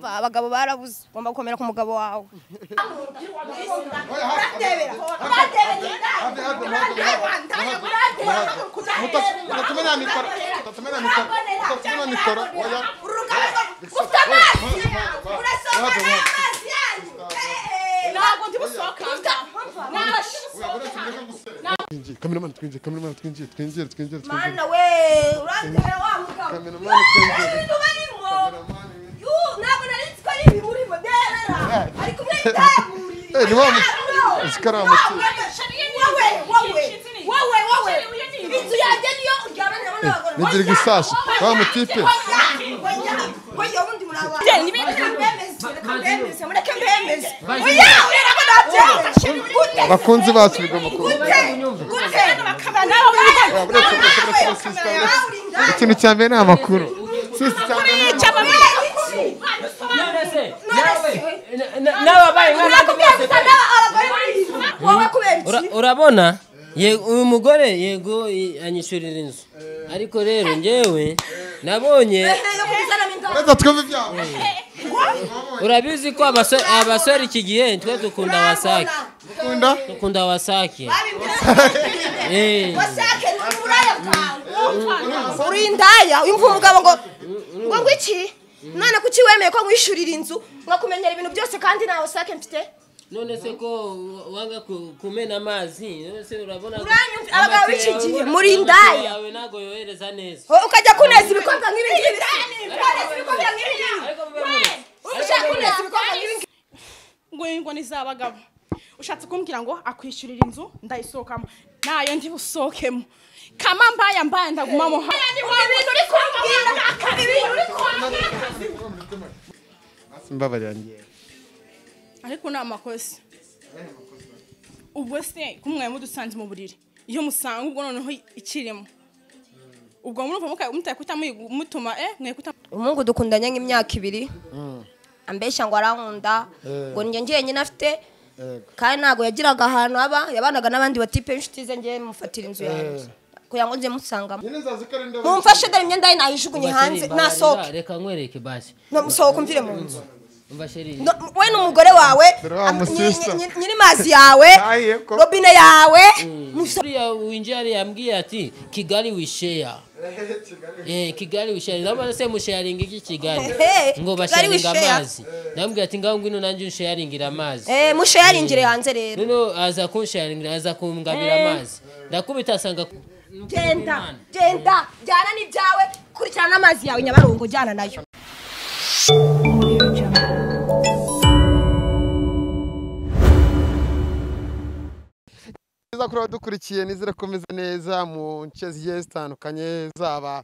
Abagabo barabuze ugomba gukomera ku mugabo wawe. Cameraman twinjiye, cameraman twinjiye, twinjiye, twinjiye. Mana we, urantera wa mugabo. Cameraman twinjiye. Ntabwo nari nzi ko ari ibi murimo derera. Ari kumwe n'itaguri. Eh, ni wa isikaramu. Wowe, wowe. Wowe, wowe. Inzu yanjye niyo uryamana n'abagore. Nigira igisasu. Wa mutipe. Oya, ubundi muraba. Mbemeze, mureke mbemeze. Oya, urera nabyanga. Abakunzi bacu bigomba kuba. Gute? Ikintu cya mbere ni amakuru. Sisi cya mbere. Urabona uyu mugore yego anyishyurira inzu, ariko rero ngewe nabonye urabizi ko abasore iki gihe twe dukunda wasake, dukunda wasake. Uri indaya wumva umugabo ngo ngo iki none kuki wemeye ko nkwishyurira inzu nkakumenyera ibintu byose kandi nta wasake mfite? None se ko wanga kumena amazi, none se urabona abagabo b'iki gihe muri indaya yawe ntago yohereza neza, ukajya kuneza ibikorwa nk'ibi ngibi, kuneza ibikorwa nk'ibi ngibi, ushaka kuneza ibikorwa nk'ibi ngibi. Ngo ngo ni z'abagabo ushatse kumbwira ngo akwishyurira inzu ndayisohokamo, nayo ndi busohokemo kama mbaya mbaya ndagumamo. Ibintu uri kumbwira, ibintu uri kumbwira mbabarira ngiye. Ariko ni amakosa. Ubwo se kumwe mudusanze mu buriri iyo musanga ubwo noneho ikirimo ubwo murumva mutaye kuta mutuma mwe kuta. Umuhungu dukundanye nk'imyaka 2 ambeshya ngo arankunda ngo njye ngiye nyine afite, kandi ntago yagiraga ahantu aba, yabanaga n'abandi batipe b'inshuti ze, ngiye mufatira inzu yanjye kugira ngo nze musangamo. Mumfashe dore imyenda ye nayijugunye hanze nasohoke. Reka nkwereke basi. Musohoke umvire mu nzu. We n'umugore wawe, nyiri mazi yawe, robine yawe. Uriya winjiye yambwiye ati Kigali we share. Kigali we share. Ndabona se musharinga iki Kigali? Ngo basharinga amazi. Ndambwiye ati ngaho ngwino nanjye unsharingira amazi. Musharingire hanze rero. Noneho aza kunsharingira, aza kungabira amazi. Ndakubita asanga genda, genda, jyana n'ibyawe, kurikirana n'amazi yawe Nyabarongo, jyana nayo. Neza kuri dukurikiye nizere komeza neza mu nce zigiye zitandukanye zaba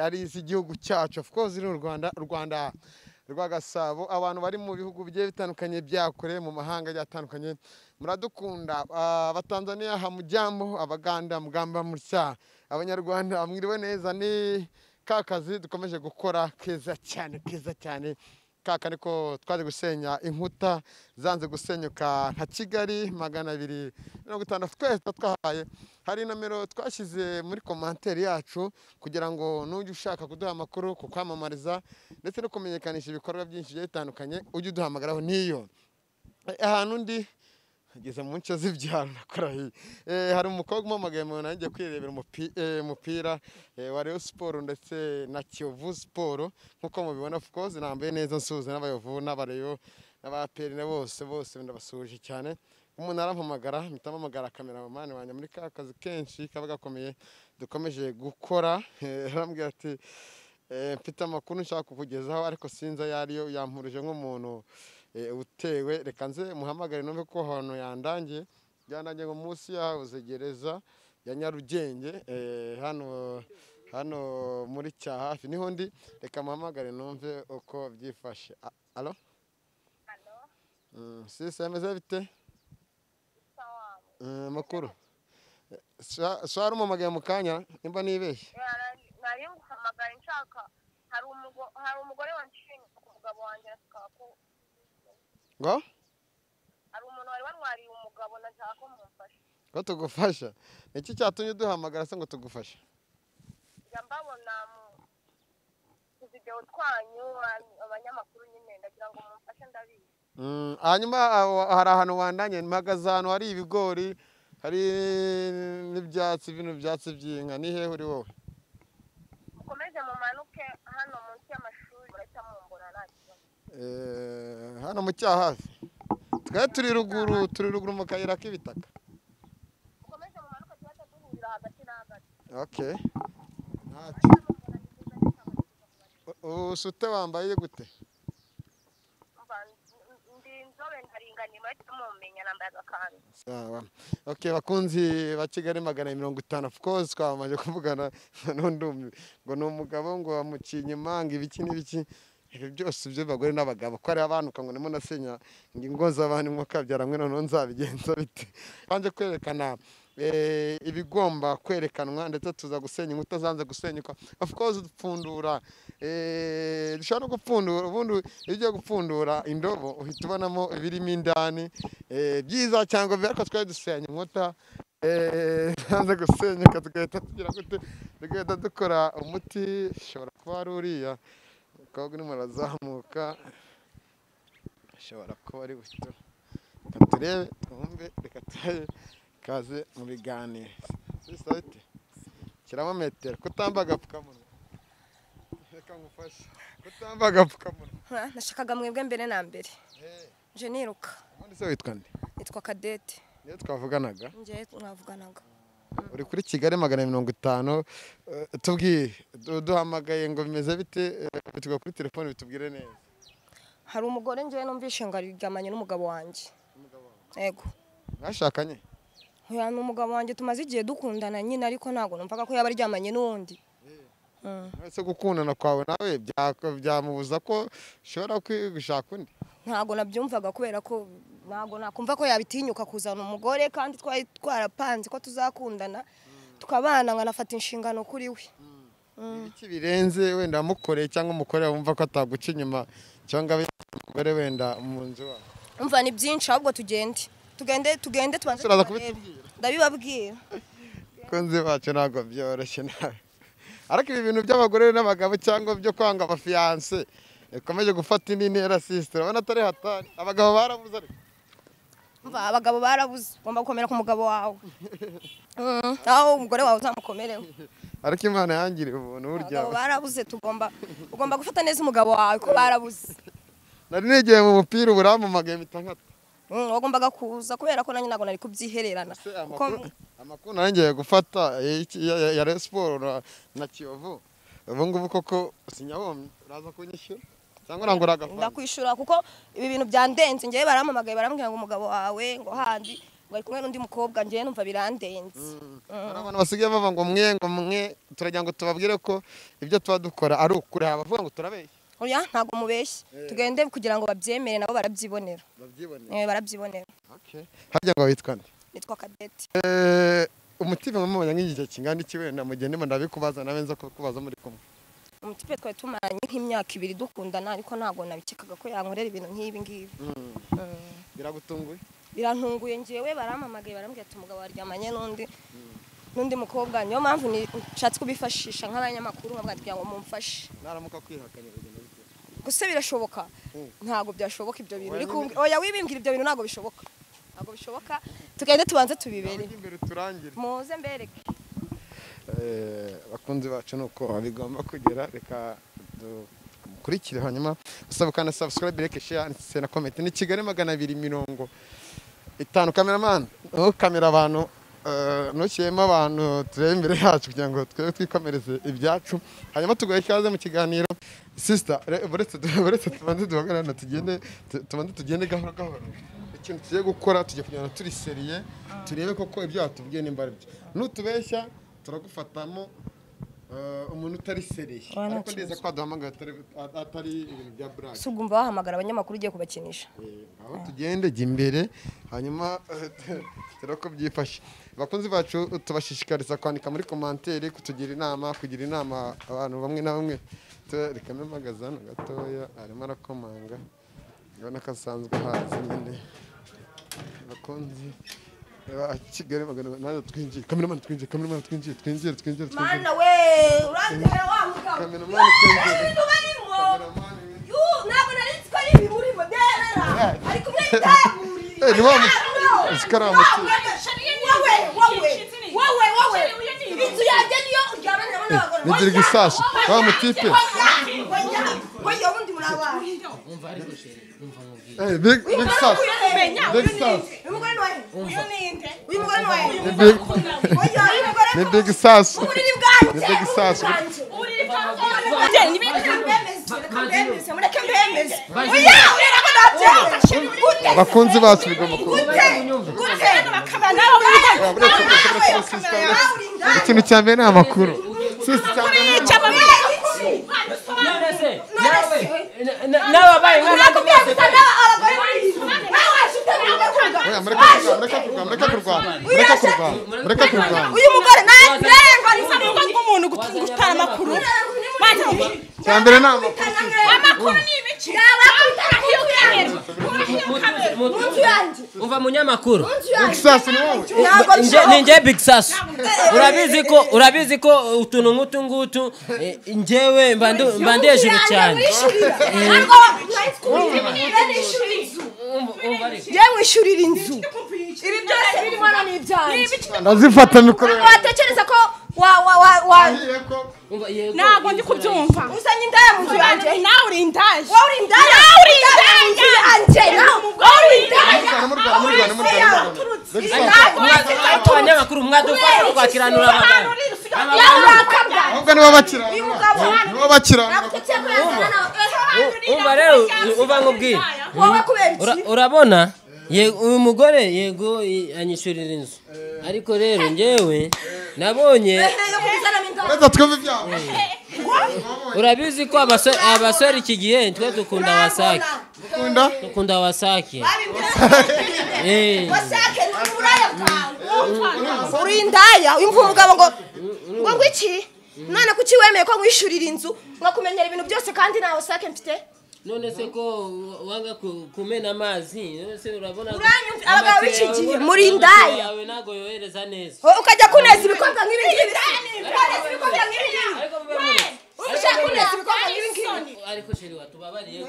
ari iz'igihugu cyacu, of course ni u Rwanda, Rwanda rwa Gasabo. Abantu bari mu bihugu bigiye bitandukanye byakure mu mahanga byatandukanye muradukunda. Abatanzania hamujambo, Abaganda mugamba mutya, Abanyarwanda mwiriwe neza. Ni kakazi dukomeje gukora keza cyane, keza cyane. Kaka niko twaje gusenya inkuta zanze gusenyuka nka Kigali 250 twese twahaye. Hari nomero twashize muri commentaire yacu kugira ngo nujye ushaka kuduha amakuru, kukwamamariza ndetse no kumenyekanisha ibikorwa byinshi bitandukanye ujye uduhamagaraho. Niyo ahantu ndi ngeze mu nce z'ibyaro nakorahi. Hari umukobwa umamagaye mu nanjye kwirebera umupira wa Rayon Sport ndetse na Kiyovu Sport nkuko mubibona. Of course nambaye neza nsuhuza n'abayovu n'abareyo n'abaperi na bose bose ndabasuhuje cyane. Umuntu arampamagara mpita mpamagara cameraman wanjye muri ka kazi kenshi kaba gakomeye dukomeje gukora. Arambwira ati mfite amakuru nshaka kukugezaho ariko sinza yariyo, yampuruje nk'umuntu utewe, reka nze muhamagare numve ko hano yandangiye. Byandangiye ngo munsi yahoze gereza ya Nyarugenge, hano hano muri cya hafi niho ndi, reka muhamagare numve uko byifashe. Allo? Allo? Sisi ameze bite? Sawa. Makuru. Swara umamagaye mu kanya nimba nibeshye. Nari nguhamagaye nshaka hari umugore wanshinye ku mugabo wanjye ko ngo hari umuntu wari wanwariye umugabo nashaka ko mumfasha. Ko tugufasha? Niki cyatumye duhamagara se ngo tugufashe? Njya mbabona mu video twanyu abanyamakuru nyine ndagira ngo mumfashe ndabizi. Hanyuma hari ahantu wandanye mpagaze ahantu hari ibigori hari n'ibyatsi bino byatsi by'inka ni hehe uri wowe? Mukomeze mumanuke hano munsi y'amashuri murahita mumbona nta kibazo. Hano mu Cyahafi twari turi ruguru mu kayira k'ibitaka. Mukomeze mumanuke tubashe duhurira hagati na hagati. Okay. Ntacyo. Usute wambaye gute? Sawa. Okay, bakunzi ba Kigali 250 of course twamaje kuvugana n'undi ngo ni umugabo ngo bamuciye inyuma ngo ibiki n'ibiki ibi byose byo bagore n'abagabo ko ari abantu ngo nimo nasenya ngo ingo z'abantu mwo kabyara mwe none nzabigenza bite. Banje kwerekana ibigomba kwerekanwa ndetse tuza gusenya inkuta zanze gusenyuka. Of course dupfundura dushobora no gupfundura ubundi iyo ugiye gupfundura indobo uhita ubonamo ibirimo indani byiza cyangwa bibi, ariko twari dusenya inkuta zanze gusenyuka tugahita tugira gute, tugahita dukora umuti. Ushobora kuba ari uriya umukobwa urimo arazamuka, ashobora kuba ari buto. Reka turebe twumve, reka turebe kaze mu biganiro. Sisa bite? Shyiramo metero kutamba agapfukamunwa. Reka ngufashe. Kutamba agapfukamunwa. Nashakaga mwebwe mbere na mbere. Nje niruka. Ubundi se witwa nde? Nitwa Cadette. Niyo twavuganaga? Nje mwavuganaga. Uri kuri Kigali 250 tubwiye duhamagaye ngo bimeze bite, tuga kuri telefone bitubwire neza. Hari umugore nje numvishe ngo aryamanye n'umugabo wanjye. Umugabo wawe? Yego. Mwashakanye? Oya, ni umugabo wanjye tumaze igihe dukundana nyine ariko ntago numvaga ko yaba aryamanye n'undi. Ese gukundana kwawe nawe byamubuza ko ushobora gushaka undi? Ntago nabyumvaga kubera ko ntago nakumva ko yabitinyuka kuzana umugore kandi twari twarapanze ko tuzakundana tukabana nkanafata inshingano kuri we. Ibiki birenze wenda amukoreye cyangwa umukore wumva ko ataguca inyuma cyangwa umugore wenda mu nzu wawe? Umva ni byinshi ahubwo tugende. Tugende tubanze ndabibabwira. Kunzi bacu ntago byoroshye nawe. Ariko ibi bintu by'abagore n'abagabo cyangwa byo kwanga abafiance ikomeje gufata indi ntera sister, urabona atari hatari. Abagabo barabuze ariko. Umva abagabo barabuze, ugomba gukomera ku mugabo wawe. Aho umugore wawe uzamukomereho. Ariko Imana yangiriye ubuntu burya. Abagabo barabuze, ugomba gufata neza umugabo wawe ko barabuze. Nari nigiye mu mupira uburamumagaye mitankata. Wagombaga kuza kubera ko nanjye ntago nari kubyihererana. Amakuru narangiye gufata ya Rayon Sport na Kiyovu. Ubu ngubu koko sinyabomye uraza kunyishyura cyangwa urangura agafanta? Ndakwishura kuko ibi bintu byandenze. Ngewe baramamagaye barambwira ngo umugabo wawe ngo handi ngo ari kumwe n'undi mukobwa, ngewe numva birandenze. Hari abantu basigaye bava ngo mwe ngo mwe, turagira ngo tubabwire ko ibyo tuba dukora ari ukuri, abavuga ngo turabeshya. Oya ntago mubeshye, tugende kugira ngo babyemere nabo barabyibonera. Barabyibonera. Okay. Harya ngo witwa nde? Nitwa Cadette. Umutima mubonye nk'igihe kingana iki wenda mugende ndabikubaza nawe nza kukubaza muri kumwe? Umutipe twari tumaranye nk'imyaka 2 dukundana ariko ntago nabikekaga ko yankorera ibintu nk'ibi ngibi. Biragutunguye? Birantunguye ngewe baramamagaye barambwira ati umugabo waryamanye n'undi mukobwa, niyo mpamvu nshatse kubifashisha nk'abanyamakuru nkabwira ngo mumfashe. Naramuka kwihakanye bigenda bite? Gusa birashoboka? Ntago byashoboka ibyo bintu. Oya wibimbwira ibyo bintu ntago bishoboka. Ntago bishoboka. Tugende tubanze tubibere. Muze mbereke. Bakunzi bacu nuko bigomba kugera, reka dukurikire hanyuma usaba kana subscribe, like, share ndetse na comment. Ni Kigali 250. Cameraman, kamera abantu ntushyiremo abantu turebe imbere yacu kugira ngo twebe twikomereze ibyacu, hanyuma tuguhe ikaze mu kiganiro. Sister, uretse tubanze duhagararana tugende, tubanze tugende gahoro gahoro. Ikintu tugiye gukora tugiye kugenda turi seriye turebe koko ibyo watubwiye nimba ari byo. Nutubeshya turagufatamo umuntu utari seriye, ariko ndeza ko waduhamagaye atari ibintu bya blague. Si ugumva wahamagara abanyamakuru ugiye kubakinisha? Aho tugende jya imbere hanyuma turako byifashe. Bakunzi bacu tubashishikariza kwandika muri commentaire, kutugira inama, kugira inama abantu bamwe na bamwe. Reka mpamagaze hano gatoya, arimo arakomanga ubona ko asanzwe hazi nyine. Bakunzi ba Kigali 250 twinjiye, cameraman twinjiye, cameraman twinjiye, twinjiye, twinjiye. Mana we, urantera wa mugabo. Cameraman twinjiye. Ibintu barimo. Ni wa zikaramu. Wowe inzu yanjye niyo uryamanye n'abagore. Nigira igisasu wa mutipe. Oya ubundi muri abana. Umva ariko chérie, umva nkubwire. Big big sasu. Big sasu. Uyu mugore ni wahe? Uyu ninde? Uyu mugore ni wahe? Big Oya uyu mugore ni big sasu. uburiri bwanjye. Ni big sasu. Uburiri bwanjye. Mbemeze, mureke mbemeze. Oya urera ko nabyanga. Gute? Abakunzi bacu bigomba kuba. Gute? Gute? Bakaba nawe uri Ikintu cya mbere ni amakuru. Sisi cya mbere ni amakuru. None se nawe nawe abaye nk'abandi bose. Oya mureke kurwana, mureke kurwana, mureke kurwana, mureke kurwana. Uyu mugore narenga urugo rw'umuntu gutara amakuru. Cya mbere ni amakuru. Amakuru ni ibiki? Umva munyamakuru. Big sasu ni wowe. Ninjye big sasu. Urabizi ko utuntu nk'utu ngutu njyewe mba ndi hejuru cyane. Njyewe mwishyurira inzu. Ibi byose birimo hano ni ibyanjye. Ndazifata mikoro. Watekereza ko wa Ntabwo ndi kubyumva. Uzanye indaya mu nzu yanjye. Nawe uri indaya. Wowe uri indaya. Nawe uri indaya mu nzu yanjye. Wowe uri indaya. Murwana, murwana. Big sasu. Abanyamakuru mwadufasha twakiranura abagabo. Ahubwo nibo bakiranura. Nibo bakiranura. Umva rero umva nkubwire. Wowe kubera iki? Urabona uyu mugore yego anyishyurira inzu. Ariko rero njyewe nabonye Reka twumve ibyabo. Urabizi ko abasore iki gihe twe dukunda wasake. Dukunda? Dukunda wasake. Wasake ni uburaya bwawe. Uri indaya, umva umugabo ngo iki? None kuki wemeye ko nkwishyurira inzu nkakumenyera ibintu byose kandi nta wasake mfite? None se ko wanga kumena amazi, none se urabona abagabo b'iki gihe muri indaya yawe ntago yohereza neza. Ukajya kuneza ibikorwa nk'ibi ngibi. Kuneza ibikorwa nk'ibi ngibi. Ushaka kuneza ibikorwa nk'ibi ngibi. Ariko chérie watubabariye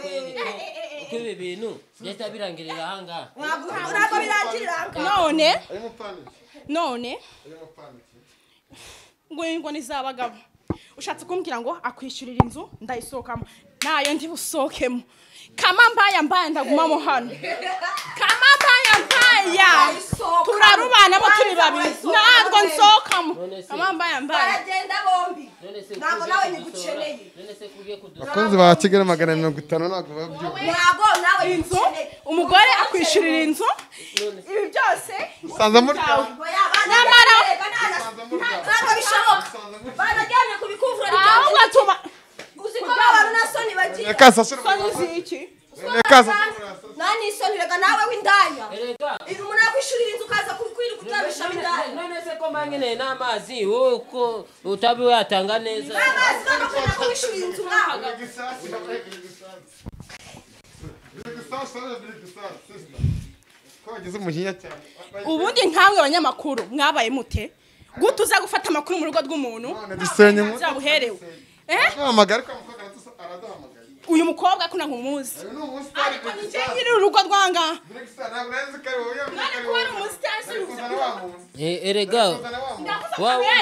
ko ibi bintu byahita birangirira aha ngaha. Ntabwo birangirira aha ngaha. None ngo ni z'abagabo. Ushatse kumbwira ngo akwishyurira inzu ndayisohokamo. Nayo ndi busohokemo. Kama mbaya mbaya ndagumamo hano. Kama mbaya mbaya turarubanamo turi babiri. Ntabwo nsohokamo. Kama mbaya mbaya. Baragenda bombi. Ntabwo nawe nyigukeneye. Abakunzi ba Kigali 150 ntabwo babyumva. Ntabwo nawe inzu umugore akwishyurira inzu ibi byose. Sanza muri nyamara ntabwo bishoboka. Barajyanye kubikuvura ibyanjye. Uzi ko abantu nta soni bagira. Reka sasura. Soni ziki? Reka nta n'isoni reka nawe w'indaya. Umuntu akwishyurira inzu ukaza kwirirwa utabishamo indaya. None se ko mba nkeneye n'amazi wowe ko utabi wayatanga neza. N'amazi ntabwo akunda kuwishyurira inzu nkawe. Ubundi nkamwe abanyamakuru mwabaye mute? Gute uza gufata amakuru mu rugo rw'umuntu? Byabuherewe. Uyu mukobwa ko ntamuzi. Ariko njye nyiri urugo rwanga. Erega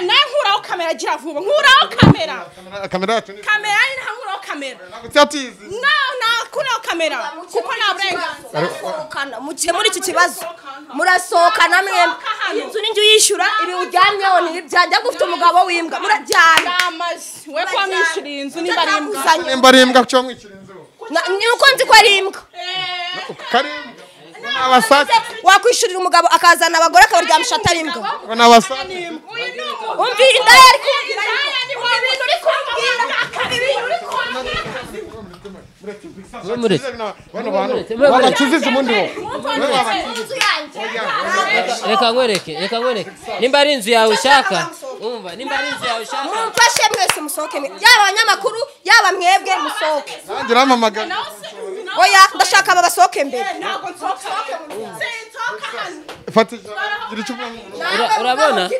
nawe nkuraho kamera gira vuba nkuraho kamera. Kamera yacu ni kamera nkuraho kamera. Ntabwo Nta kamera kuko nta burenganzira. Mukemura iki kibazo. Murasohokana mwembi. Inzu ninjye uyishyura ibi uryamyeho ni ibyanjye ahubwo ufite umugabo w'imbwa muraryana. We ko wamwishyuriye inzu nimba ari imbwa. Nimba ari imbwa cyo mwishyura inzu. Ni uko nzi ko ari imbwa. Kari imbwa. Abasake wakwishyurira umugabo akazana abagore akabaryamisha atari imbwa. N'abasake. Umva indaya ari kumbwira ibintu uri kumbwira ibintu uri kumbwira. Reka nkwereke, reka nkwereke. Nimba ari inzu yawe ushaka, umva, nimba ari inzu yawe ushaka. Mumfashe mwese musohoke, yaba abanyamakuru, yaba mwebwe musohoke. Nanjye urampamagara. Oya, ndashaka aba basohoke mbere. Ntabwo nsohoka. Sinsohoka hano. Fata gira icyo uvuga. Urabona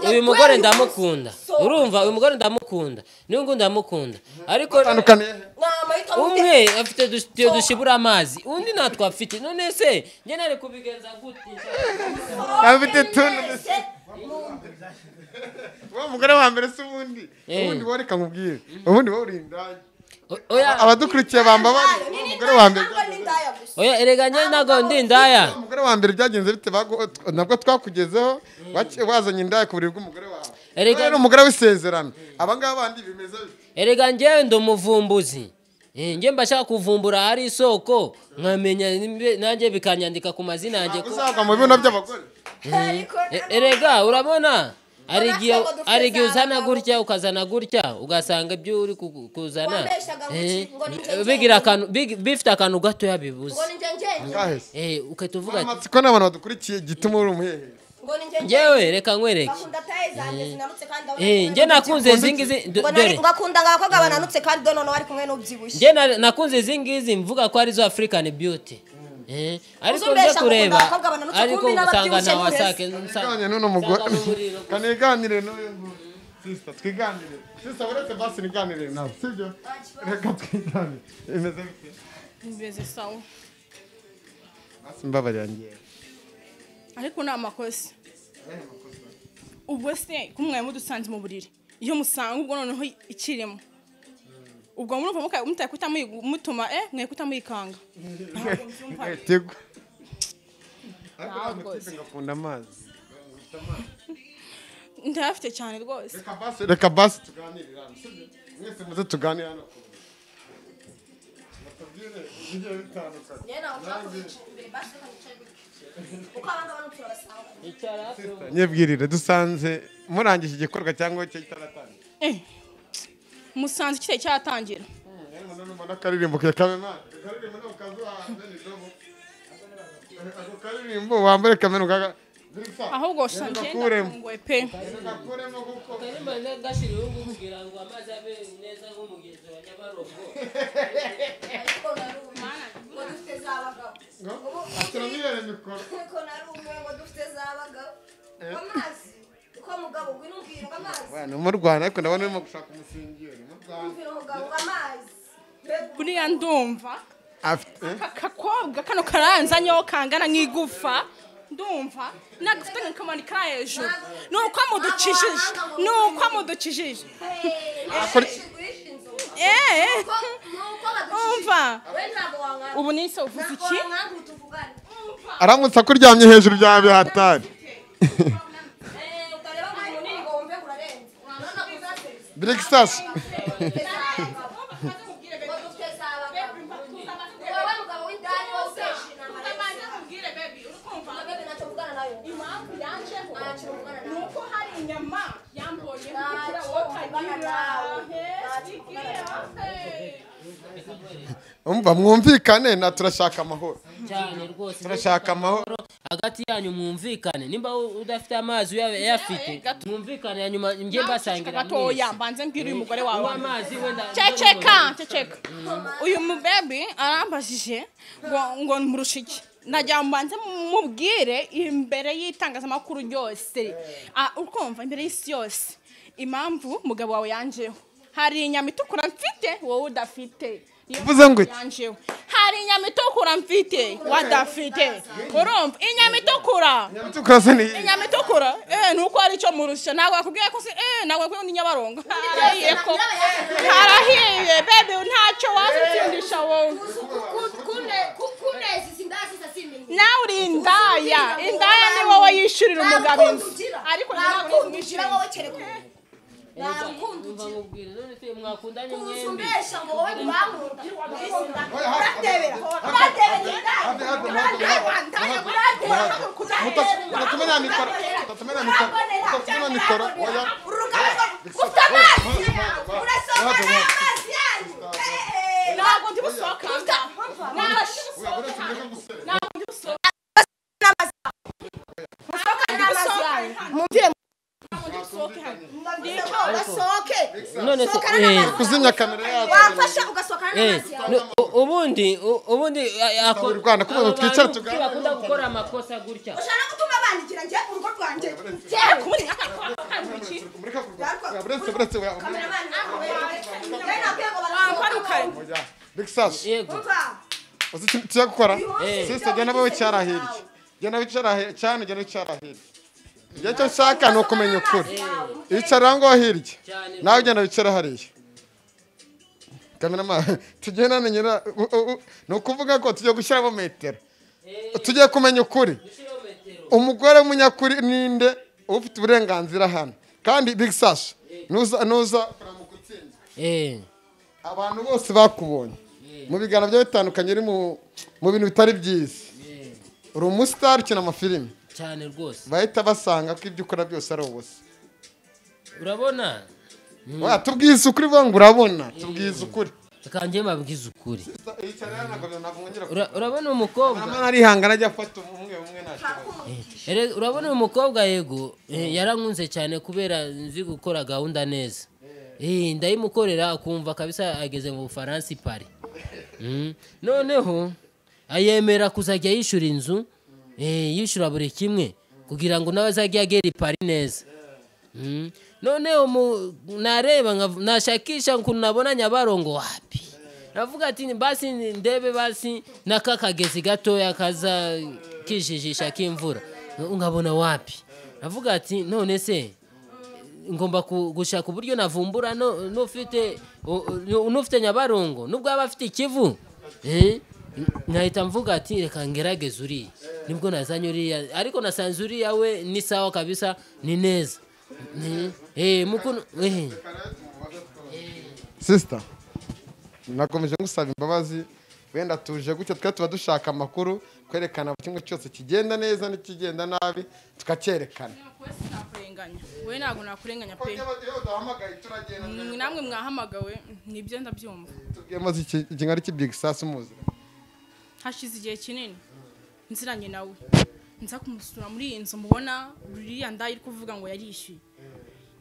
uyu mugore ndamukunda. Urumva uyu mugore ndamukunda. N'uyu ndamukunda. Ariko Umwe afite dutiyo dushibura amazi, undi natwo afite. None se njye nari kubigenza gute? Afite tuntu. Wa mugore wa mbere se ubundi. Ubundi wowe reka nkubwire. Ubundi wowe uri indaya. Oya, abadukurikiye bamba bari umugore wa mbere. Oya, erega njye ntago ndi indaya. Umugore wa mbere byagenze bite? Nabwo twakugezeho wazanye indaya ku buriri bw'umugore wawe. Erega umugore w'isezerano. Aba ngaba bandi bimeze bite? Erega njye ndi umuvumbuzi. Njye mbashaka kuvumbura hari isoko nkamenya nanjye bikanyandika ku mazina yanjye ko uzagwa mu bibuno by'abagore. Erega urabona ari igihe uzana gutya ukazana gutya ugasanga ibyo uri kuzana bigira akantu bifite akantu gatoya bibuze. Ukahita uvuga ati amatsiko n'abantu badukurikiye gituma uri umuhehe. Njyewe reka nkwereke. Njye nakunze izi ngizi dore ngakunda abakobwa bananutse kandi do noneho ari kumwe n'ubyibushye. Njye nakunze izi ngizi mvuga ko ari zo African beauty. Ariko nje kureba ariko usanga na wasake nsanga n'uno mugore kaniganire n'uyu sister twiganire. Sister uretse basi niganire nawe sibyo? Reka twiganire. Imeze bite? Imeze sawa. Basi mbabarira ngiye. Ariko ni amakosa. Ubwo se kumwe mudusanze mu buriri, iyo musanga ubwo noneho ikirimo, ubwo murumva mutaye kutamutuma mwe kutamuyikanga. Tego. Ngakunda amazi. Ndafite cyane rwose. Reka basi tuganire hano. Mwese muze tuganire hano. Batubwire ibigiye bitandukanye. Nyebwirire dusanze murangije igikorwa cyangwa cyo kitaratangira. Musanze kitari cyatangira. None mbona karirimbo ke kamema. Karirimbo no kazuha nene dobo. Ako karirimbo wambare kamera ukaga. Ahubwo sanje ndafunguye pe. Ndakuremo kuko karimba ngashira ubu kugira ngo amazi abe neza nk'umugezi wa Nyabarongo. Ariko narumwe ngo dufite zabagabo. Aturamire mikoro. Ariko narumwe ngo dufite zabagabo. Amazi uko mugabo gwinubwira ngo amazi. Bana mu Rwanda ariko ndabona urimo gushaka umusingiro mu Rwanda. Mugabo amazi. Buriya ndumva akakobwa kano karanzanyeho kangana nk'igufa. Ndumva nagufite nkamanika hejuru nuko mudukijije umva ubu nise uvuze iki? Aramutse akuryamye hejuru bya bihatari. Breakfast. Nuko hari inyama yambonye kugira wotagira. Umva mwumvikane na turashaka amahoro cyane rwose. Turashaka amahoro hagati yanyu mwumvikane. Nimba udafite amazi uyafite mwumvikane hanyuma njye mbasangira gatoya mbanze mbwira uyu mugore wawe amazi wenda. Ceceka uyu mubebi arambajije ngo murusha iki? Najya mbanze mubwire imbere y'itangazamakuru ryose, ukumva imbere y'isi yose impamvu mugabo wawe yanjeho. Hari inyama itukura mfite wowe udafite. Uvuze ngo iki? Yanjeho. Hari inyama itukura mfite wadafite. Urumva inyama itukura? Inyama itukura se ni inyama itukura? Nuko ari cyo murusha. Ntabwo akubwiye ko se ntabwo akubwiye ni Nyabarongo. Harahiye baby ntacyo wazutsindisha wowe. Nawe uri indaya. Indaya ni wowe yishurira umugabo inzu. Ariko ntabwo ugira wowe kereka. Narukundo nkubwire none se mwakundanye mwembi. Uzumbesha ngo wowe urankunda. Uratebera. Utatumena mikoro. Oya. Ufite amazi. Urasohoka n'amazi yanyu. Ntabwo ndi busohoka. Ntabwo ndi busohoka. Mumvire None se kuzimya kamera yacu wafasha ugasohokana n'amazi yawe. Ubundi u Rwanda kuba twicara tuganira bakunda gukora amakosa gutya. Ushaka gutuma bandikira nje urugo rwanjye. Buretse Big Sasu. Yego. Uzi tujya gukora? Sister jya nawe wicara hirya. Jya nawe wicara hirya cyane, jya wicara hirya. Njye icyo nshaka ni ukumenya ukuri. Icara ngo hirya. Nawe ugenda wicara hariya. Cameraman tugendane nyira ni ukuvuga ko tugiye gushyiramo metero. Tugiye kumenya ukuri. Umugore w'umunyakuri ninde ufite uburenganzira hano. Kandi Big Sasu nuza kuramuka utsinze. Abantu bose bakubonye mu biganiro byo bitandukanye uri mu bintu bitari byiza. Uri umustar ukina amafilimi cyane rwose. Bahita basanga ko ibyo ukora byose ari ubusa. Urabona? Wa tubwize ukuri ngo urabona, tubwize ukuri. Kanjye mabwize ukuri. Urabona umukobwa? Arihangana ajya afata umwe umwe nta. Urabona umukobwa yego yarankunze cyane kubera nzi gukora gahunda neza. Ndayimukorera akumva kabisa ageze mu Bufaransa Paris. Noneho ayemera kuzajya yishura inzu, yishura buri kimwe kugira ngo nawe azajye agera i Paris neza. Noneho nareba nashakisha ukuntu nabona Nyabarongo wapi. Navuga ati basi ndebe basi nakakagezi gatoya kaza kijijisha kimvura ngabona wapi. Navuga ati none se ngomba gushaka uburyo navumbura nufite Nyabarongo nubwo aba afite ikivu. Nkahita mvuga ati reka ngerageze uriya. Nibwo nazanye uriya ariko nasanze uriya we ni sawa kabisa ni neza. Sister nakomeje ngusaba imbabazi wenda tuje gutya twa tuba dushaka amakuru kwerekana kimwe cyose kigenda neza n'ikigenda nabi tukacyerekana. We ntago nakurenganya pe. Namwe mwahamagawe nibyo ndabyumva. Tubwiye maze iki ngari ki Big Sasu muzi. Hashize igihe kinini nziranye nawe. Nza kumusura muri iyi nzu mubona ruriya ndayi iri kuvuga ngo yarishyuye.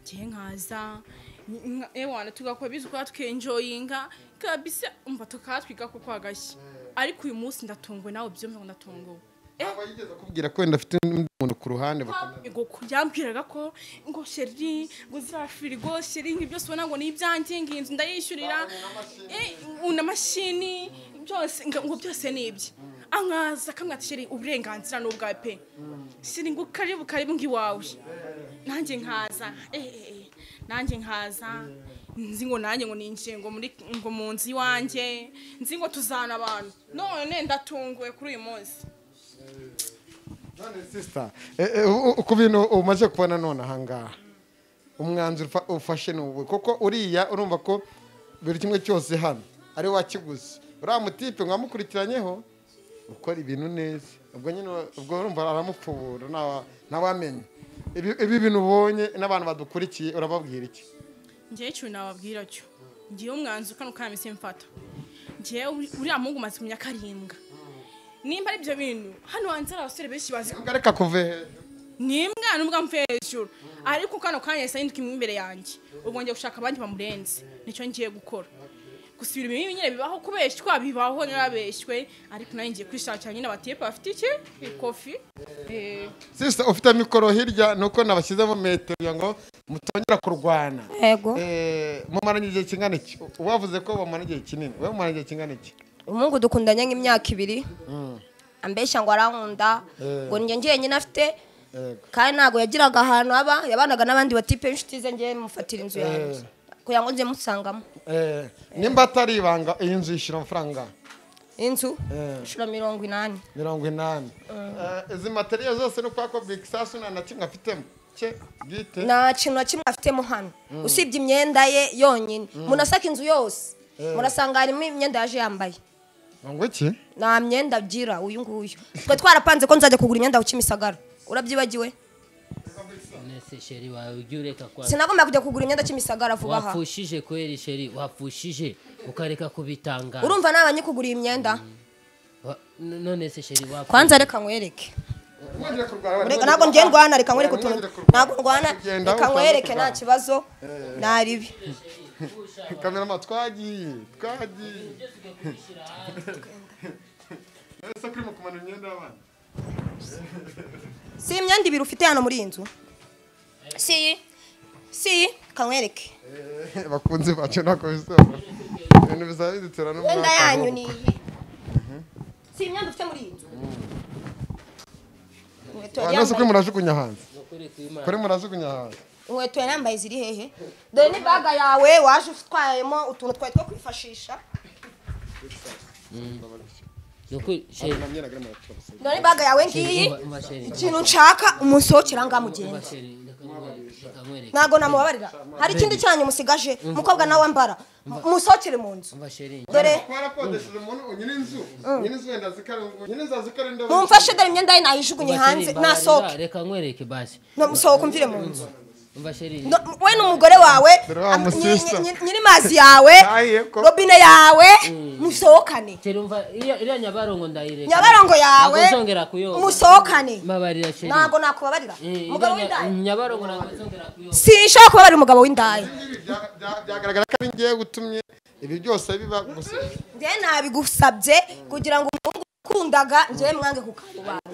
Ngiye nkaza ewana tugakora bizu kwa tukenjoyinga kabisa umva tukatwiga kuko agashyi. Ariko uyu munsi ndatunguwe nawe byumva ngo ndatunguwe. Aba yigeze kubwira ko wenda afite umuntu ku ruhande ngo yambwiraga ko ngo sheri ngo zira firigo sheri ngi byose ubona ngo ni ibyanjye ngi inzu ndayishyurira una mashini byose ngo byose ni ibye. Ankaza kamwe ati sheri uburenganzira n'ubwawe pe. Sheri ngo karibu karibu ngi wawe. Nanjye nkaza nanjye nkaza nzi ngo nanjye ngo ninjiye ngo muri ngo mu nzu iwanjye nzi ngo tuzana abantu none ndatunguwe kuri uyu munsi. None sister ku bintu umaze kubona none ahangaha umwanzuro ufashe n'ubu koko uriya urumva ko buri kimwe cyose hano ari wakiguze uriya mutipe mwamukurikiranyeho ukora ibintu neza ubwo nyine ubwo urumva aramupfubura ntawamenye. Ibi bintu ubonye n'abantu badukurikiye urababwira iki? Ngiye cyo nababwira cyo ngiye umwanzuro kano kamise mfata ngiye uriya mungu maze kumenya karimbwa nimba ari byo bintu hano hanze abasore benshi bazi ngareka kuve nimbwa nubwa mve hejuru ariko kano kanya yesa yinduka imbere yanjye ubwo ngiye gushaka abandi bamurenze nicyo ngiye gukora. Gusubira ibintu nyine bibaho kubeshywa bibaho narabeshywe ariko nayo ngiye kwishakira nyine abatipe bafite iki ikofi. Sister ufite mikoro hirya nuko nabashyizemo metero ngo mutongera kurwana. Yego. Mumaranye igihe kingana iki? Wavuze ko bamaranye igihe kinini. Wewe mumaranye igihe kingana iki? Umuhungu dukundanye nk'imyaka ibiri. Ambeshya ngo arankunda ngo njye njyenyine afite kandi ntago yagiraga ahantu aba yabanaga n'abandi batipe inshuti ze ngiye mufatira inzu yanjye kugira ngo nze musangamo. Nimba atari ibanga iyi nzu yishyura amafaranga? Inzu ishura 80. 80. Izi material zose no kwa ko Big Sasu nta na kimwe afitemo cye bwite? Nta kintu na kimwe afitemo hano usibye imyenda ye yonyine. Munasaka inzu yose murasanga harimo imyenda yaje yambaye. Ngo iki? Nta myenda agira uyu nguyu. Twe twarapanze ko nzajya kugura imyenda ku Kimisagara. Urabyibagiwe? Nese sheri wawe ujye ureka kwa. Sinagomba kujya kugura imyenda Kimisagara vuba aha. Wapfushije kweri sheri wapfushije ukareka kubitanga. Urumva nabanye kugura imyenda? None se sheri wapfushije. Kwanza reka nkwereke. Reka ntabwo ngiye ndwana reka nkwereke utuntu. Ntabwo ndwana reka nkwereke nta kibazo naribi. Kamera twagiye. Ese kuri mu kumana imyenda y'abana. Si imyenda ibiri ufite hano muri iyi nzu? Si kankwereke. Bakunze bacu nako bisoba. Ibintu bizaba bidutera n'umwaka. Imyenda yanyu ni iyi. Si imyenda ufite muri iyi nzu. Inkweto yari Nose kuri yambaye. murajugunya hanze. Nukuri kw'Imana. Kuri murajugunya hanze. Inkweto yari yambaye ziri hehe? Dore ni baga yawe waje utwayemo utuntu twari two kwifashisha. Nukuri chéri. Dore ni baga yawe ngiyi. Umva chéri. Ikintu nshaka umunsohokera ngaha mugende. Umva chéri, reka nkwereke. Ntabwo namubabarira. Hari ikindi cyanyu musigaje umukobwa nawe ambara. Musohokere mu nzu. Umva chéri. Dore Twarakodesheje umuntu nyir'inzu. Nyir'inzu wenda zikarenga. Nyir'inzu azikarinda. mumfashe dore imyenda ye nayijugunye Umva chéri, hanze mbabarira, nasohoke. Reka nkwereke basi. Musohoke umvire mu nzu. Umva chéri. We n'umugore wawe Dore wa musista. nyiri mazi yawe Aye, ko. robine yawe musohokane. Chéri umva iriya Nyabarongo ndayireka. Nyabarongo yawe Ntabwo nzongera kuyoga. musohokane. Mbabarira chéri. Ntabwo nakubabarira umugabo w'indaya. Nyabarongo ntabwo nzongera kuyoga. Sinshaka kubabarira umugabo w'indaya. Byagaragara ko ari ngiye gutumye ibi byose biba gusa. Njye nabigusabye kugira ngo umuhungu ukundaga njye mwange kukarubanda.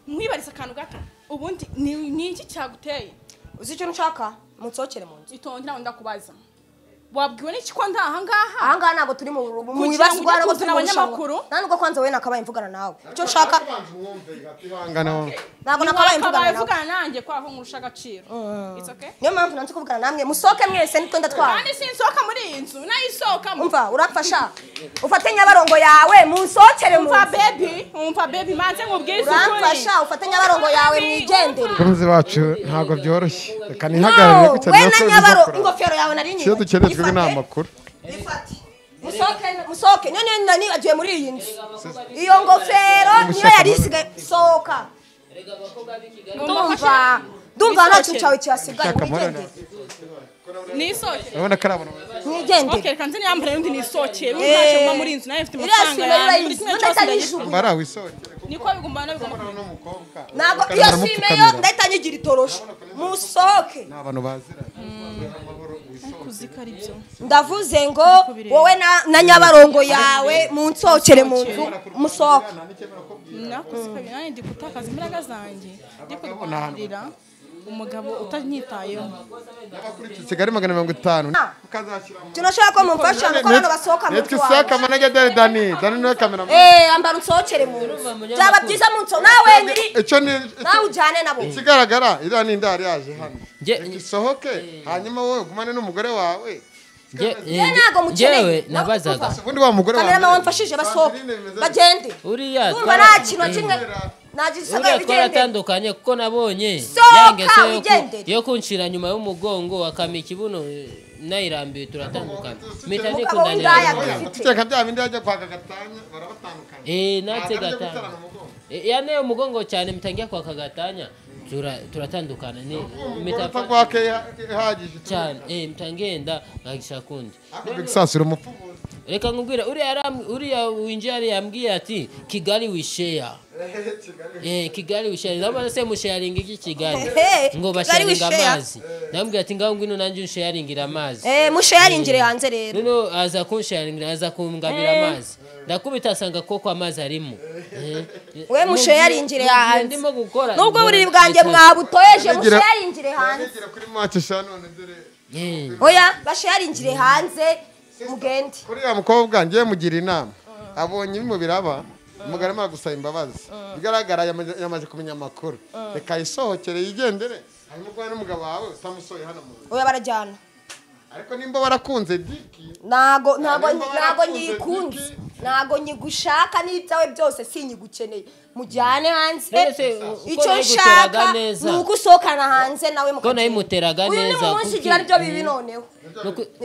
Nkwibariza akantu gato. Ubundi ni iki cyaguteye? Uzi icyo nshaka? Munsohokere mu nzu. Itonde ntawe ndakubaza. Wabwiwe n'iki ko ndi aha ngaha? Aha ngaha ntabwo turi mu Kugira ngo ibasirwa ujye ntabwo turi kuzana mu rushanwa. abanyamakuru? Nta nubwo kwanza wowe nakabaye mvugana nawe. Icyo nshaka Ihangana wowe. ntabwo nakabaye mvugana Wakabaye nawe. uvugana nanjye kwa ko nkurusha agaciro. It's okay? Niyo mpamvu nanze kuvugana namwe. Musohoke mwese nitwe ndatwara. Kandi sinsohoka muri iyi nzu, nayisohokamo. Umva uramfasha. Ufate Nyabarongo yawe munsohokere mu Umva nzu. baby, umva baby, manze nkubwize ukuri. Uramfasha ufate Nyabarongo yawe mwigendere. Abakunzi bacu ntabwo byoroshye. Reka nihagarare No, gutya we niyo na ko Nyabarongo bizakora. ingofero yawe nari Icyo nyibagiwe. dukeneye twebwe ni amakuru. Ifate. Musohoke musohoke. None nani agiye muri iyi nzu. Iyo ngofero niyo yari isigaye sohoka. Ndumva nta kintu cyawe cyasigaye Shaka amahoro. mwigendere. Nisohokere. Urabona ko ari abantu Mwigendere. Okay, reka nze niyambare undi nisohokere. Ubu ntacyo mba muri iyi nzu, nawe mfite Iriya amafaranga sima yanjye. Buri urayizi. kimwe None cyose ndahita ndagifite. nyijugunya. bari aho isohokere. Niko bigomba nabigomba. N'umukobwa. Ntabwo iyo sime yo ndahita nyigira itorosho. Musohoke. Ni abantu baziranye. Amahoro wisohokere. Kuzika ari byo. Ndavuze ngo wowe na Nyabarongo yawe munsohokere mu nzu musohoke. Nakoze kabiri nanjye ndi gutakaza imbaraga zanjye. Ndi kurwanirira umugabo utanyitayeho. Kigali 150. Ukazashyira mu Tunashaka ko mumfasha nuko abantu basohoka mu Nitwa nzu Isaka wawe. Manege Dani Dani. Dani niwe cameraman. Ambara unsohokere mu nzu. Byaba byiza mu nzu nawe nyiri Icyo ni nawe ujyane nabo. ikigaragara iriya ni indari yaje hano. Nge- Reka isohoke hanyuma wowe ugumane n'umugore wawe. Njye ntabwo mukeneye. Njyewe nabazaga. Ubundi wa mugore wawe. Kamerama wamfashije basohoke bagende. Uriya Ndumva nta kintu na kimwe nagisigaye Uriya bigendere. twaratandukanye kuko nabonye Sohoka, ya ngeso wigendere. yo kunshira nyuma y'umugongo akama ikibuno nayirambiwe turatandukana. Mpita Umugabo nikundanira w'indaya n'umuntu. dufite. Tukeka bya bindi yajya kwaka gatanya barabatandukanye. Natse Ntabwo aribyo gatanya. guterana umugongo. Yanteye umugongo cyane mpita njya kwaka gatanya turatandukana ni Umugore mpita utakwake ihagije. cyane mpita ngenda nkagisha kundi. Big Sas uri umupfubuzi. Reka nkubwire uriya winjiye hariya yambwiye ati Kigali we share. Kigali we share. Ndabaza se musharinga iki Kigali? Ngo Kigali we basharinga share. amazi. Ndamubwira ati ngaho ngwino nanjye unsharingira amazi. Musharingire hanze rero. Noneho aza kunsharingira aza kungabira amazi. Ndakubita asanga koko amazi arimo. We musharingire hanze. Ndimo gukora. Nubwo uburiri bwanjye mwabutoyeje musharingire hanze. Nigira kuri match eshanu none dore. Oya basharingire hanze mugende. Kuri uriya mukobwa ngiye mugira inama. Abonye ibimo biraba. Umugore arimo gusaba imbabazi. Bigaragara yamaze kumenya amakuru. Reka yisohokere yigendere. Hanyuma ugwane n'umugabo wawe utamusohoye hano mu nzu. Oya barajyana. Ariko nimba warakunze Diki Ntago nyikunze. Ntago nyigushaka n'ibyawe byose sinyigukeneye. Mujyane hanze. Icyo nshaka ni uko usohokana hanze nawe Ko nayimuteraga Uyu ni neza. umunsi ugira aribyo bibi noneho.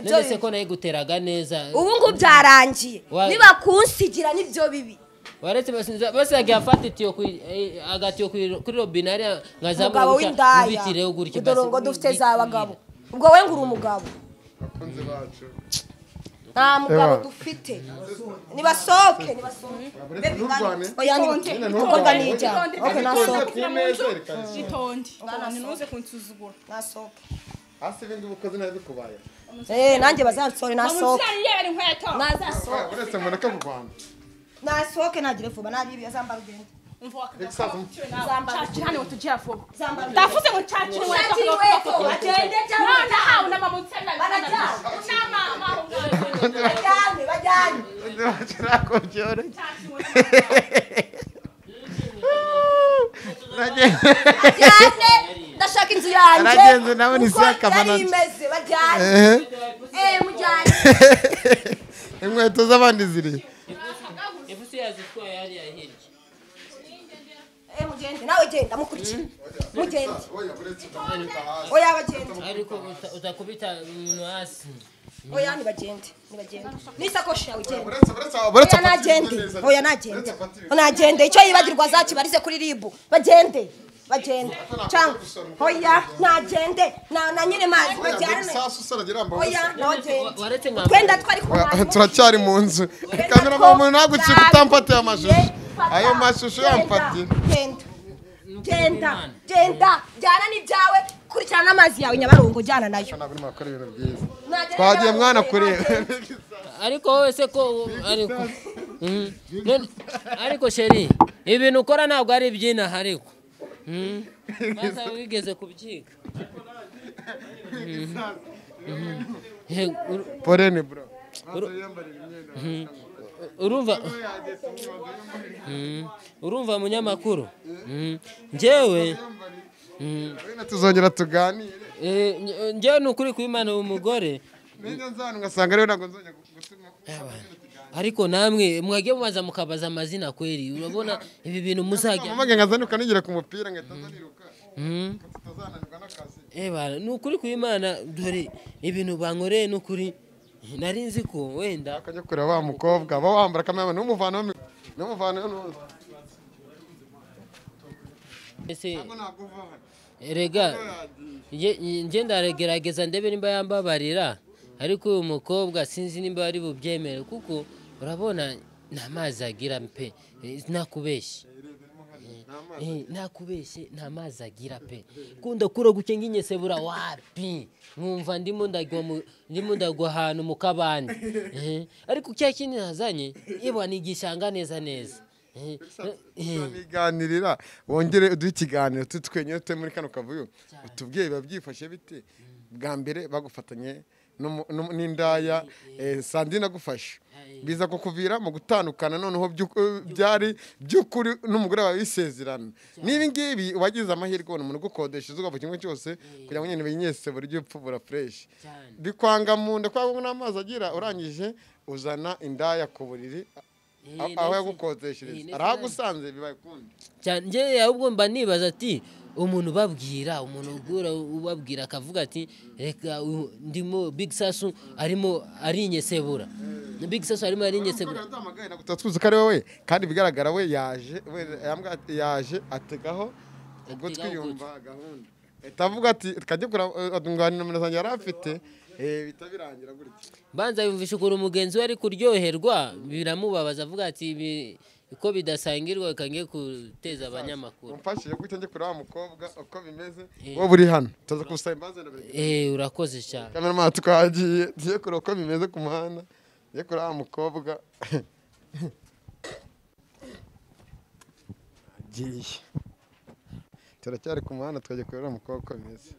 None se ko nayiguteraga neza. Ubu ngubu byarangiye. Niba kunsigira nibyo bibi. Waretse basigaye afata itiyo agatiyo kuri robine hariya nkazamura Umugabo w'indaya. ubitireho gutya. Dore ngo dufite za bagabo. Ubwo we nguri umugabo. Abakunzi bacu. Nta mugabo dufite. Nibasohoke nibasohoke. Oya umukobwa ni ijya. Okay nasohoke. Itonde. Ntuze kunsuzugura. Nasohoke. Hasi ibindi ubukozi nabi bikubaye. Nanjye bazansore nasohoke. Nazasohoke. Uretse mureke kurwana. Nasohoke nagire vuba nabibi azambara ugende. Umva wakabya. Zambara. Cyane ngo tujye vuba. Zambara. Ndavuze ngo nshakire inkweto. Ushakire inkweto, bagende cyangwa None hawe na mama utsenda. Barajyana. Na mama. Bajyane, bajyane. Ntabwo byoroshye. Bajyane. Ndashaka inzu yanjye. Naragenze nawe ni Uko si akamanota. yari imeze, bajyane. Mujyane. Inkweto z'abandi ziri. Ipusi yazitwaye hariya hirya. Mugende nawe genda mukurikire. Mugende. Oya bagende. Ariko utakubita umuntu hasi. Oya nibagende, nibagende. N'isakoshi yawe genda. Buretse Oya nagende. Oya nagende. Nagende icyo yibagirwa azakibarize kuri RIB. Bagende. Bagende. Cyangwa oya nagende na nyine mazi bajyane. Oya nagende. Waretse nkambara. Twenda twari kumwe. Turacyari mu nzu. Kamera mu ntabwo ucika utamfatiye amashusho. Ayo mashusho yamfatiye. Genda. Genda. Genda. Jyana n'ibyawe, kurikirana n'amazi yawe Nyabarongo jyana nayo. Ntabwo urimo gukora ibintu byiza. Twagiye mwana kureba. Ariko wowe se ko ariko ariko sheri ibintu ukora ntabwo ari iby'inaha ariko. Maze wigeze kubyiga. Porene bro. Urumva munyamakuru. Njyewe tuzongera tuganire. Njyewe nukuri kwimana umugore. Ninjye nzana ngasanga rero ntabwo nzongera gutuma. Ariko namwe mwagiye mubaza mukabaza amazina kweri urabona ibi bintu muzajya. Mama nkazanuka nigira ku mupira ngahita niruka. Tutazananirwa n'akazi. Nukuri kwimana dore ibintu bankoreye nukuri nari nzi ko wenda akajya kureba wa mukobwa ba wambara kamera n'umuvana n'umuvana ese erega nge ndagerageza ndebe nimba yambabarira ariko uyu mukobwa sinzi nimba ari bubyemere kuko urabona nta mazi agira pe nakubeshye nakubeshye nta mazi agira pe kunda kura guke nginyesebura wapi nkumva ndimo ndagwa ahantu mu kabande ariko cya kindi nazanye iba ni igishanga neza neza. Niganirira wongere uduhe ikiganiro tutwenyere twe muri kano kavuyo utubwiye biba byifashe bite bwa mbere bagufatanye n'indaya Sandrine agufashe biza kukuvira mu gutandukana noneho byari by'ukuri n'umugore wawe bisezerana n'ibi ngibi wagize amahirwe ubona umuntu ugukodesha izuba kimwe cyose kugira ngo nyine binyese buryo upfubura fresh bikwanga mu nda kwa n'amazi agira urangije uzana indaya ku buriri aho yagukodeshereza arahagusanze bibaye kundi cyane. Njye ahubwo mba nibaza ati umuntu ubabwira umuntu ugura ubabwira akavuga ati reka ndimo Big Sasu arimo arinyesebura Big Sasu arimo arinyesebura tuzi ko ari wowe kandi bigaragara we yaje yaje ategaho ubwo twiyumva gahunda etavuga ati kajye kura nomero zanjye yari afite bitabirangira gutya. Banza yumvisha ukuntu umugenzi we ari kuryoherwa biramubabaza avuga ati uko bidasangirwa kangiye guteza abanyamakuru. Umfashije gute njye kureba mukobwa uko bimeze wowe uri hano tuza kusaba imbabazi. Urakoze cyane. Cameraman twagiye tugiye kureba uko bimeze ku muhanda njye kureba mukobwa agiye turacyari ku muhanda twajya kureba mukobwa uko bimeze.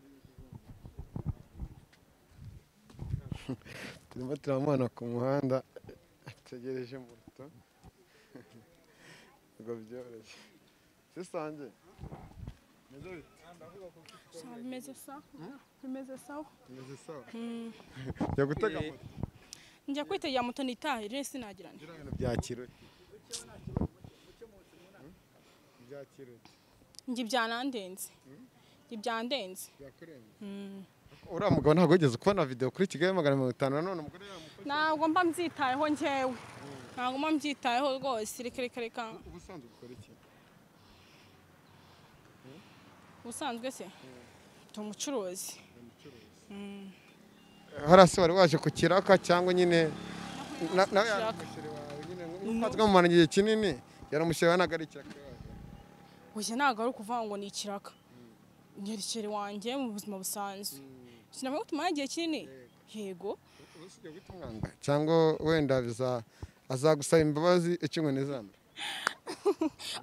Turimo turamubona ku muhanda ategereje moto ngo byoroshye. Sisange bimeze sawa bimeze sawa bimeze sawa. Njya gutega moto njya kwitegera moto nitahire sinagirane byakiro byakiro njye byanandenze ibyandenze. Uriya mugabo ntabwo wigeze kubona video kuri Kigali 150 none umugore yamukoze. Ntabwo mba mbyitayeho njyewe ntabwo mba mbyitayeho rwose reka reka reka. Ubusanzwe ukora iki? Ubusanzwe se ndi umucuruzi. Hariya se wari waje ku kiraka cyangwa nyine nawe yaramushyira wawe nyine nk'uko mumara igihe kinini yaramushyira ntabwo ari ikiraka. Oya ntabwo ari ukuvuga ngo ni ikiraka nyerekere wanjye mu buzima busanzwe sinavuga ko tumara igihe kinini yego cyangwa wenda azagusaba imbabazi icyumwe n'izamba.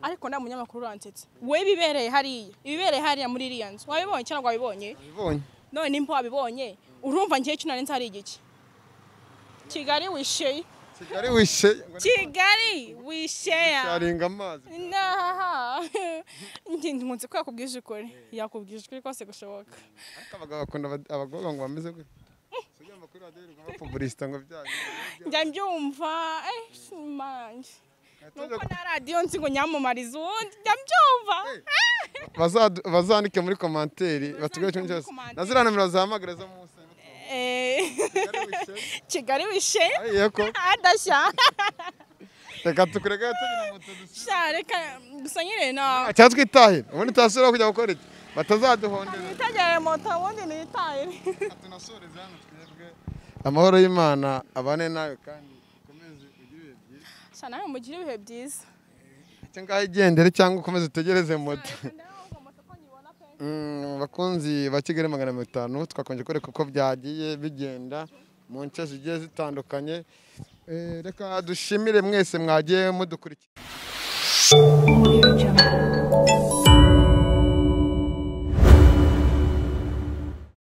Ariko nta munyamakuru uransetsa. We bibereye hariya, ibibereye hariya muri iriya nzu wabibonye cyangwa wabibonye? Wabibonye. None nimba wabibonye urumva ngiye cyo narenze hari igiki? Kigali wishe. Kigali wishe. Kigali wishe. Sharinga amazi. Naha. Ngi nkunze ko yakubwije ukuri. Yakubwije ukuri kose gushoboka. Ariko abagabo bakunda abagabo ngo bameze gute? Sujya amakuru aderwa abapublicista ngo byaje. Njya mbyumva manje. Nuko na radio nzi ngo nyamamariza ubundi njya mbyumva. Bazandike muri commentaire batubwire cyo cyose. Na ziriya nomero zahamagara zo munsi. Kigali wishe. Yego. Adashya. Reka tukurega tugina moto dusa. Sha reka gusa nyine na. Cyangwa twitahira. Ubundi tasubira kujya gukora iki? Batazaduhondera. Nitagere moto ubundi nitahire. Tunasoreza hano twebwe. Amahoro y'Imana abane nawe kandi ukomeze ugire ibihe byiza. Sha nawe mugire ibihe byiza. Icyo ngaho igendere cyangwa ukomeze utegereze moto. Bakunzi ba Kigali 500 twakonje kwereka uko byagiye bigenda mu nce zigiye zitandukanye. Reka dushimire mwese mwagiye mudukurikira.